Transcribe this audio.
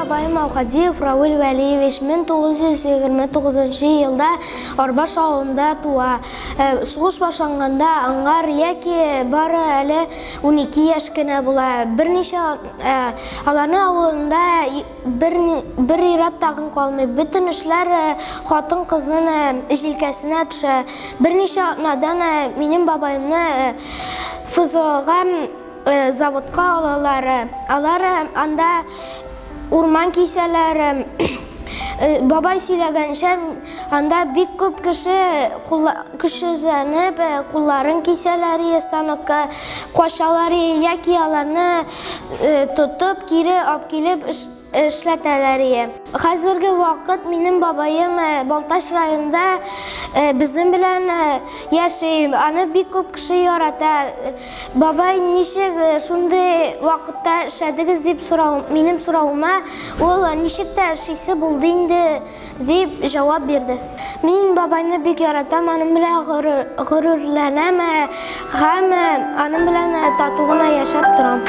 бабаем Аухадиев Равил Вәлиевич 1929 елда Арбаш авылында туа. Сугыш башланганда аңар яки бары әле 12 яшь кенә була. Берничә аларның авылында бер, бер ир-ат тагын калмый. Бөтен эшләр хатын-кызның җилкәсенә төшә. Берничә атнадан минем бабаемны ФЗОга заводка алалар. Алар анда урман кисәләр. Бабай сөйләгәнчә, анда бик күп кеше көчсезләнеп, кулларын кисәләр, станокка качалар яки аларны тотып, кире алып килеп эшләтәләр ие. Хәзерге вакыт минем бабаем Балтач районында безнең белән яши. Аны бик күп кеше ярата. Бабай, ничек шундый вакытта эшләдегез дип сорау, минем соравыма ул ничек тә эшлисе булды инде дип җавап бирде. Мин бабайны бик яратам, аның белән горурланам һәм аның белән тату гына яшәп торам.